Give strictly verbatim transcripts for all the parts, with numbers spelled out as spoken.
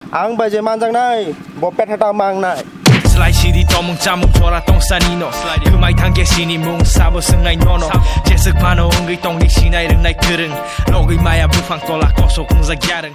Ang bai je manjaknai, bo petha ta mangnai. Slai sidi tomung chamung jora tong sani no. Kwmai thangkhe sini mung sabo swngnai nono. Jeswk phano wngwi tongdi sinai rwngnai kwrwng. Nogwi maya buphang tola kosok wngjak yarwng.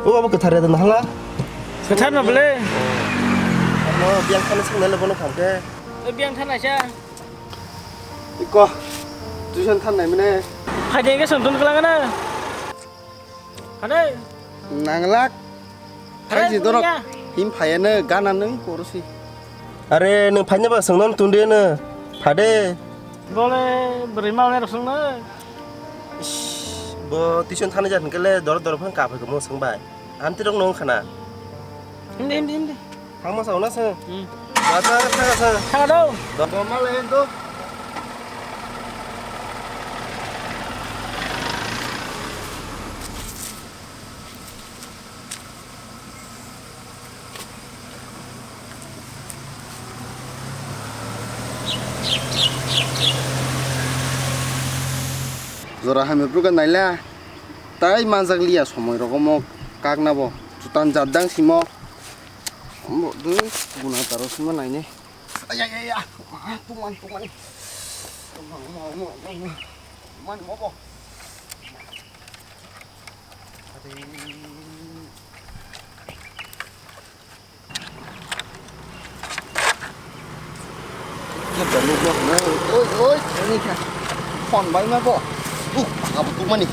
O abo kwthar ya hala. Kwthar no bole. Ano biang thani swngnai le bono khamkhe. Biang thana sa. Iko, tuition thangnai mene. Phaidi hwnkhe chwng tun kwlangana. Hane? Nanglak. Hane, thaisi dorok. Him phaiya ne gana nung korosi. Are, nung phaina ba chwngno tun de ne. Phade. Bole, bwrwi ma ne rosong ne. Ish, bo tuition thani jar hwnkhe le dor dor phang ka phai mo chwng bai. Amti rok nung khana. Himdi, himdi, himdi. Thangma sao na se. Hmm. Bata thanga se. Thanga do. Do do ma le do. Jora hamya bruka naila. Tai manjak liya somoi rogo mo kakna bo. Chutan jat dang simo. Bo dui guna taro simo naine. Ay, ay, ay, ay. Ah, tuman, tuman. Tuman, tuman, tuman, tuman. Tuman, mobo. Ate. Kebra nukno hwnwi, oi, oi, ani kha. Phone bai ma bo. Uh, abo tukmani.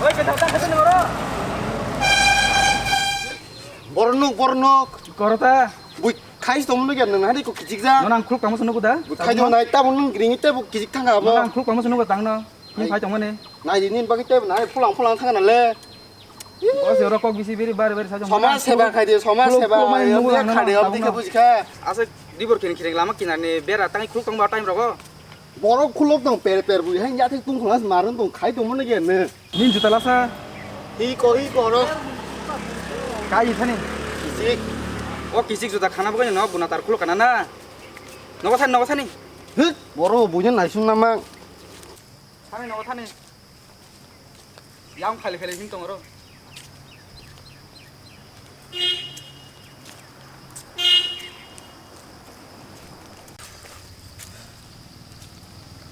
Oi, kethar ta khetani oro. Bornok, bornok. Korota. Bui khais tongmani gyan nang hari ko kijik ja. Nang khuluk tamo sunu kuda. Bui khai do nai tamo nung gring tebo kijik thanga abo. Nang khuluk tamo sunu kuda tangno. Ni phai tongmani. Nai di nin bagwi tebo nai phulang phulang thanga na le. Bos, oro kok bisi biri bari bari sajong. Somaj seba khai di, somaj seba. Khuluk mani nungo khade ang abdi khe bujikha. Asa dibor kini khireng lama kinani bera tangi khuluk tongba time rogo. Borok khuluk tong per per bui hai yathik tung khlas marun tong khai tong mone ge ne. Nin juta lasa. Hi ko hi ko ro. Kai thani. Kisik. O kisik juta khana bo no guna tar khuluk kana na. Nogo thani, nogo thani. Hit, boro buina naisung namang. Thani nogo thani. Yang khali khali him tong oro.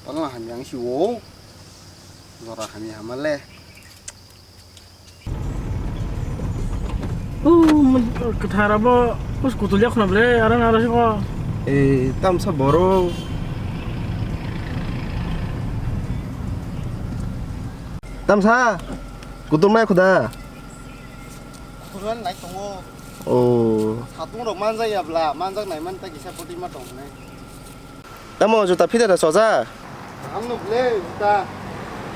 Tala hamya ang si wo. Jora hamya hamale. Uh, kwthar abo, us kutul jak khna ble, arang arang si ko. Eh, tamsa boro. Tamsa, kutul mai khuda. Kutul nai tongo. Oh. Satung rok manjak ya bla, manjak nai man ta kisa poti ma tong nai. Tamo juta phida da soja? Ang nuk le juta.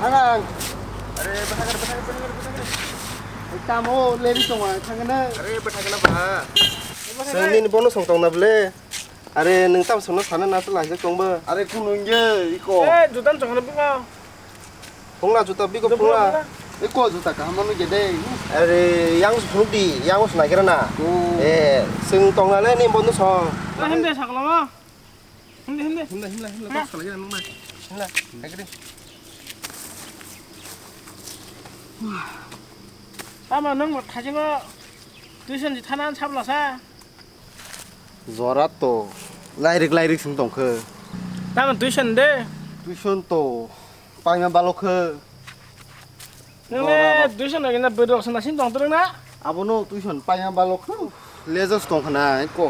Ang ang. Are, bwthakar, bwthakar, bwthakar, bwthakar. Tamo le ri tong ang thang na. Are, bwthakar na ba. Sengni bono song tong na ble. Are, nung tam song na sana na to lai tong ba. Are, kunung ye iko. Eh, juta tong na ba. Phungla juta bigo phungla. Eko juta kaham manu gede. Are yang phunuk di, yang us naikera na. Oh. Eh, sing tong na le ni bondo song. Ah, hende sakla ma. Hende hende. Himla himla himla tak salai na nang mai. Himla, agri. Tama nang ma khaji ma. Tuition ji thana sabla sa. Jora to lairik lairik sing tongkhe. Tamo tuition de? Tuition to paima balok khe. Nang le tuition lagi na bwrwi rok sing tong twrwng na? Abono tuition paima balok khe. Lejos tong khna ko.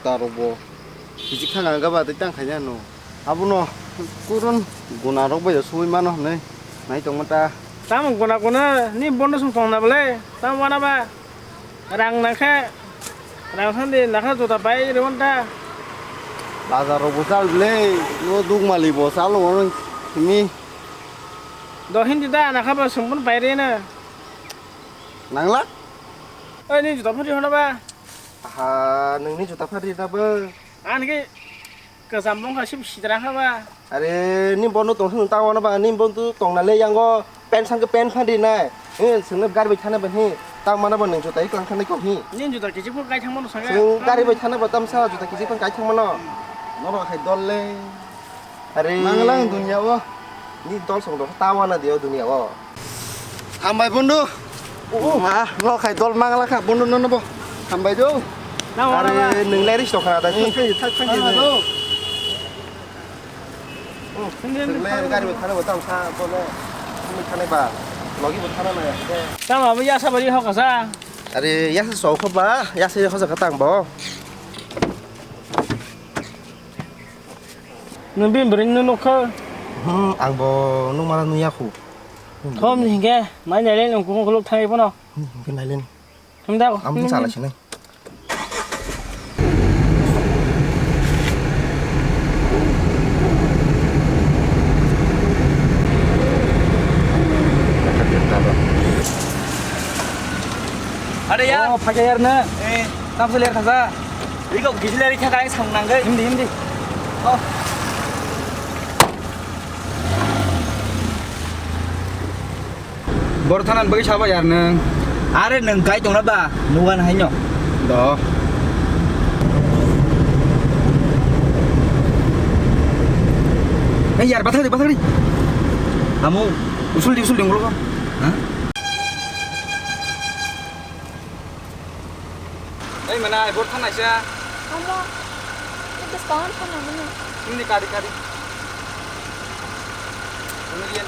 Taro bo. Kijik thang ang gaba tei tang khaina no. Abono kurun guna rok bai sui mano hwnwi nai tongma ta. Tamo guna guna ni bondo song tong na bole? Tamo wana ba? Rang nangkhe, rang sandi nakha juta pai rwmani ta. Bazar rok bo chal le, no dukmali bo chal no simi. Do hindi da nakha ba songpon pai rwna. Nangla? Oi, ni juta phari hona ba? Aha, nungni juta phari na bo. Ani ke Kwcham bongkha sip sidra kha ba. Are, ni bono tong thung ta wana ba, ni bono tong na le yango pen sang ke pen phan di nai. Eh, sung ne gari bai thana ba hi. Ta mana ba nung juta i klang thana ko hi. Ni juta kisi phur kai thang mano sanga. Sung gari bai thana ba tam sa juta kisi phur kai thang mano. Nono khai dol le. Are. Manglang dunya o. Ni dol song dol ta wana dia dunya o. Hambai bundu. Oh, ma, no khai dol mangala kha bundu no no bo. Hambai do. Are, nung le ris to khana da. Thang thang thang. Nung le gari bo khana bo tam sa bo le. Ni khana ba. Logi bo khana na ya. Tamo abo yasa bari hokasa. Are, yasa so kho ba, yasa hosa ka tang bo. Nung bini bwrwi no nukha? Hmm, ang bo nukmano nukya khu. Thom ni hingke, mai nai le nung kung kuluk thangwi bono. Hmm, hingke nai le. Thum da. Ang bini chala sinai. Ada ya? Oh, pakai air na. Eh. Tam seler khasa. Iko gijileri kha kain song nang dei. Hindi, hindi. Oh. Bor thanan bagwi saba yar nang. Are nang kai tongna ba? Nugan haino. Do. Eh, yar, bathari, bathari. Amo, usul di, usul di, ngulo ko. Ha? Ei, mana, bor thanai sa. Amo, ini bwskango thana mano. Ini kari, kari. Ini dia.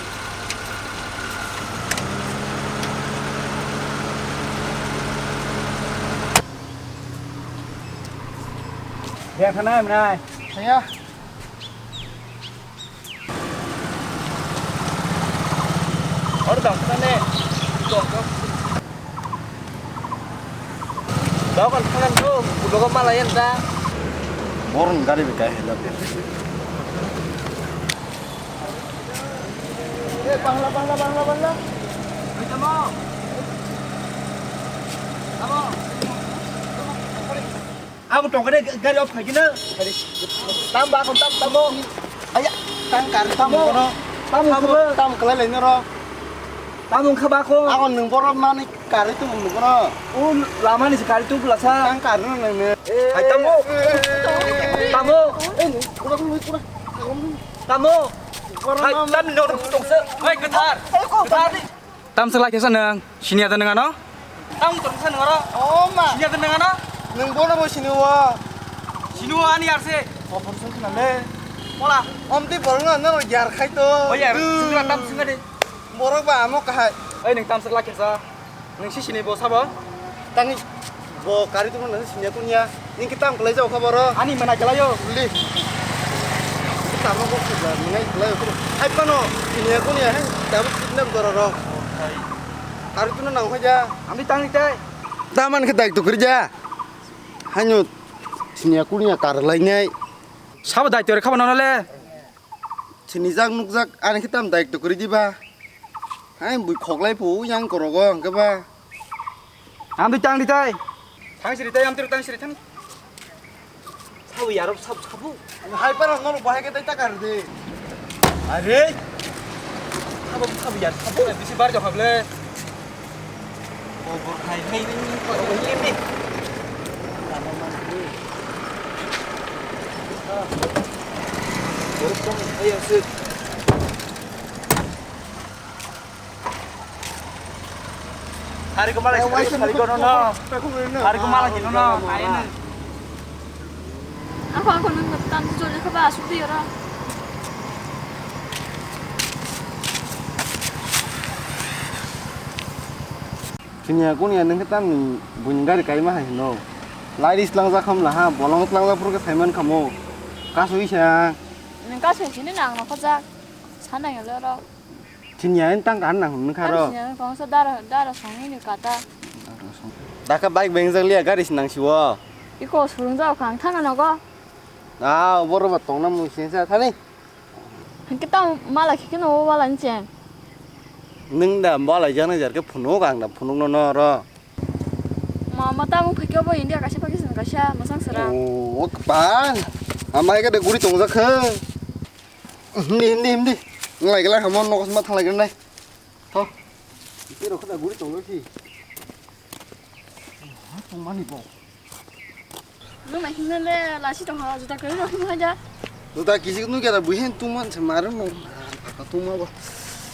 Dia thanai, mana? Saya. Oro dam khna ne. Dokan khna tu, dokan mala yan ta. Moron gari bi kai hela. Eh, bangla, bangla, bangla, bangla. Oi, tamo. Tamo. Abo tongkha de gari off khaikhe na. Tam ba kon tam tamo. Aya, tang kar tamo. Tamo. Tamo. Tamo khlai lai noro. Tamo wngkha ba kon. Ako nwng borok mani kari tu nwng bono. O lama ni se kari tu bwlasa. Tang kar no nang ne. Hai tamo. Tamo. Eh, pura pura pura. Tamo. Hai tam no tongse. Hai kwthar. Kwthar ni. Tam se lai kesa nang. Siniya da nang ano? Tam tong sa nang aro. Oh ma. Siniya da nang ano? Nang bono bo siniwa. Siniwa ani arse. Kotor sa khna le. Mola. Om ti borno no yar khai to. Oh yar. Singra tam singa de. Borok ba amo kahai. Oi nang tam se lai kesa. Nang si sini bo sabo. Tangni. Bo kari tu nang siniya kunya. Nini kitam kelai jauh kha boro. Ani mana kelai yo. Li. Tamo bo kibla nini kelai yo. Hai pano siniya kunya hai. Tamo kidnap goro ro. Kari tu nang hoja. Ami tangni tai. Taman ke daik tu kerja. Hanyut siniya kunya kar lai nai. Sabo daik tu re kha bano le. Sinijak nukjak ani khe tam daik to kwrwi diba? Hai bui khoklai phu yang korogo hwnkhe ba. Ang twi tang di tai. Thang siri tai, ang twi tang siri thang. Sabu yarok sab sabu. Hai para nono bahai khe tai takar de. Are. Sabo sabu yar sabu bisi bar jokha ble. Kobor khai khai ni ko ni ni. Borok tong khai aswk. Hari ko malai sari ko no no. Hari ko malai no no. Ako, ako nung tam tu jole kaba asuk di ora. Chini ya kuni ya nung tam ni buini gari kai ma hai no. Lai ris lang jak ham la ha, bolong lang jak pur ke saiman kamo. Kasui sa. Nung kasui sini nang no kajak. Sana ya lo ro. Chini ya tang kan nang nung karo. Chini ya kong sa dara, dara song ini kata. Daka bike beng jak liya gari sinang siwo. Iko surung jao kang thana nogo. Ah, boro ba tongna mung sini sa thani. Hingke tamo mala khe keno o wala ni cheng. Nwng da mala jana jar khe phunuk ang da phunuk no no ro. Ma, ma tamo phai khe bo India kaisa Pakistan kaisa masang sera. O, o kwbang. Ama hai khe de guri tongjak khe. Hindi, hindi, hindi. Nglai gela hamon nokos ma thalai gela nai. Tho. Ite rok khe da guri tongjak si. Ha, tongmani bo. Nung nai himna le lasi tong ha, juta kwrwi rok himna ja. Juta kisi nung kya da buhin tungman se maru nung. Tungma bo.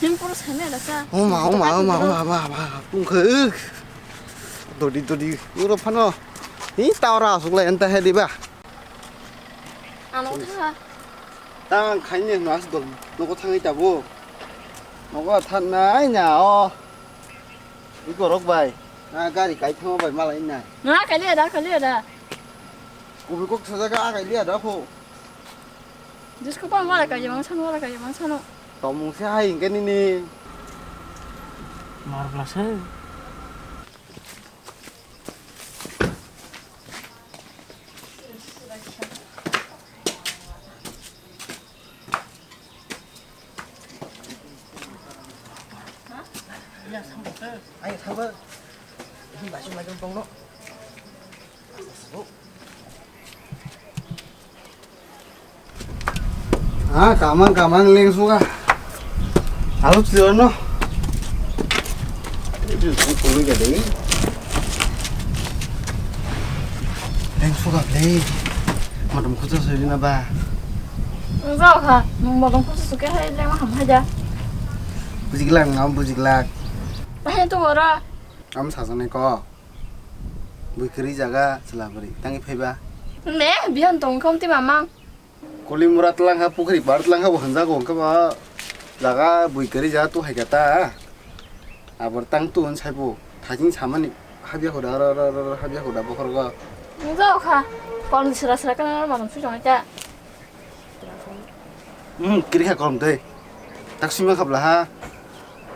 Him puro sene da sa. Oma, oma, oma, oma, ba, ba, tungkhe. Dodi, dodi, uro phano. Hi, ta ora asuk lai anta he diba. Ano tha. Tang khaini no as dol. Nogo thangi tabo. Nogo thanai na o. Iko rok bai. Na gari kai thangma bai malai na. Na kai le da, kai le da. Kubi kok sajaga a kai le da kho. Disko pa malai kai mang sano, malai kai mang sano. Tomung se hai ingke nini. Mar bla se. Ayo, sabar. Ini baju macam tong no. Ah, kamang, kamang, leng suka. Alu tiyo no. Itu sung pulu ya deh. Leng suka, leng. Madam khusa suri na ba. Enggak kha, nung madam khusa suka hai leng maham haja. Bujiglak, ngam bujiglak. Bahaya tu ora. Am sajaknai kok. Bui kwrwi jaga chwla bwrwi tangwi phaiba. Ne, bihan tong khom ti mamang. Kolimura twlang ha, pukhri par twlang ha, bo hwnjago hwnkhe ba jaga bui kwrwi jaga tu hai kha ta. Abor tang tu hwn saibo, thajing samani habya huda ro, ro, ro, ro, habya huda bokhorgo. Nung jao kha, kon sra sra kana manam su jong ta. Hmm, kiri kha kolom tei. Tak sima khabla ha.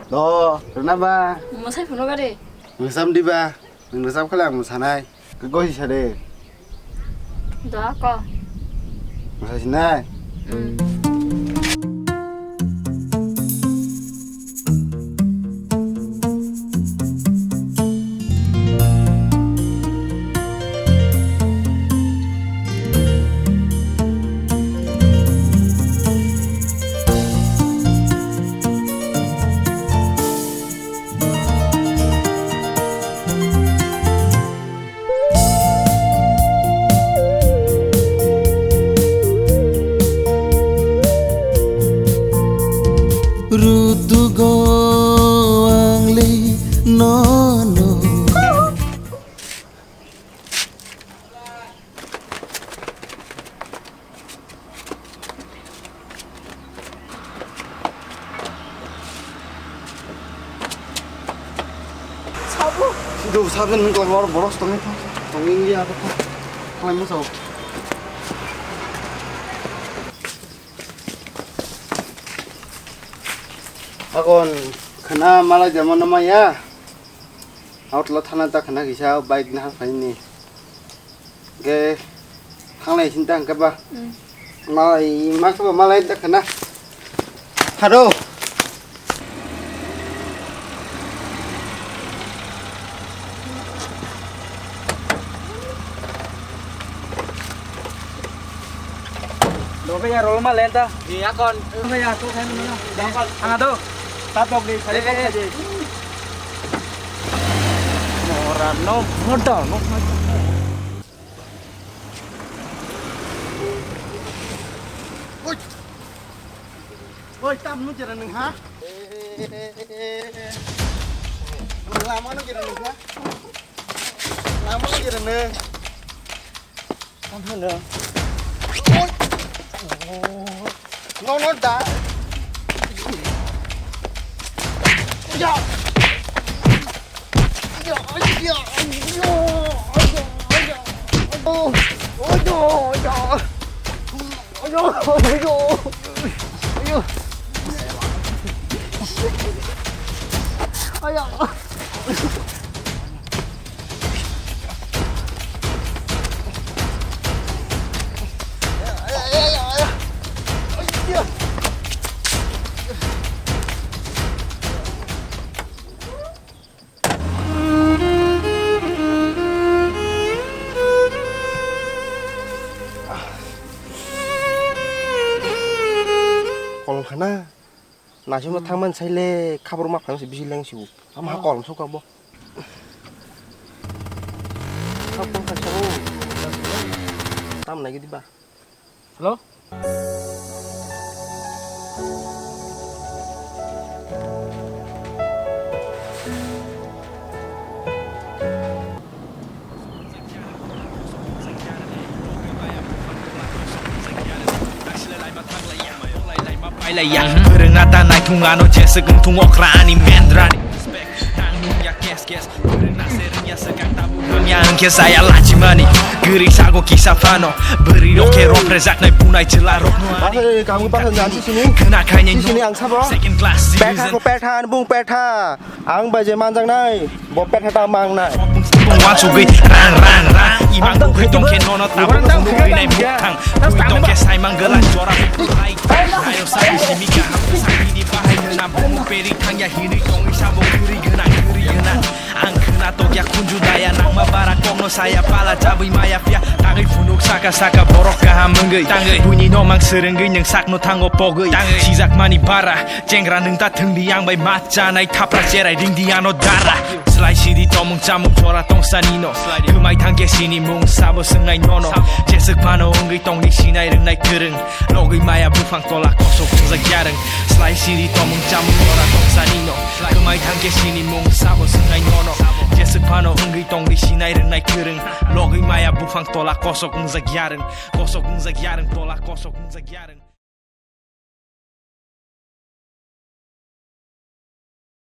Do, rwna ba? Mwsai phunuk ari. Mwsam di ba? Nwng rwchap khle ang mwsanai. Kok gosi sa de. Do, ko. Mwsai sinai? Hmm. Rutugo ang le nono. Sabo. Sido saben nung klang oro boros tongwi tong. Tongwi ya apa? Khlai mo sao. Akon khna mala jama no maya. Outlaw thana ta khna kisa bike na phaini. Ge thanglai sinta hwnkhe ba. Hmm. Malai, maksa ba malai ta khna. Hado. Dobe ya rol ma lenta. Iya kon. Dobe ya tu kan mana? Iya kon. Anga do. Tapok di, sari kok saja. Ora no, no do, no. Oi. Oi, tam nu jera nung ha? Lama nu jera nung ha? Lama nu jera nung. Ano? Oi. No, no, da. Ya. Ya, ya, ya, ya, ya. Kolom khana. Naisingmo thangmani saile khabrok ma phaima se bisi leng siu. Ama ha kolom sokha bo. Khabrok kha sao. Tam nai gidi ba. Hello? Pailaiya, kwrwngna ta naithung ano jeswk wngthung okra ani mendra ni. Respect, tang nung ya kes kes, kwrwngna se rwngya swkang tabuk rwngya hwnkhe saya lachimani. Kwrwi sago kisa phano, bwrwi rok khe rok rejaknai bunai chwla rokno ani. Bahai, kamu bahai, nanti sini. Khwna khaini sini ang sabo. Second class citizen. Petha ko petha, ani bung petha. Ang bai je manjaknai, bo petha ta mangnai. Wansugwi rang rang rang. Imang bukhui tongkhe nono tabuk phunuk rinai mukhang. Bui tongkhe saimang gela jora bukhui. Nayo sabi simi kaham sakini bahai mwnam. Bumung peri thangya hinwi tongwi sabo kwrwi gwnang kwrwi gwnang. Ang khwna tokya khunju daya nangma bara kokno saya pala chabwi maya phiya. Tangwi phunuk saka saka borok kaham wngwi. Tangwi buini nomang swrwngwi nwng sakno thango pogwi. Tangwi sijakmani bara. Chengra nwng ta thwngdi ang bai ma chanai thapra cherai ringdi ano dara. Slai sidi tomung chamung chora tongsanino. Kwmai thangkhe sini mung sabo swngnai nono. Jeswk phano wngwi tongdi sinai rwngnai kwrwng. Logwi maya buphang tola kosok wngjak yarwng. Slai sidi tomung chamung chora tongsanino. Kwmai thangkhe sini mung sabo swngnai nono. Jeswk phano wngwi tongdi sinai rwngnai kwrwng. Logwi maya buphang tola kosok wngjak yarwng. Kosok wngjak yarwng tola kosok wngjak yarwng.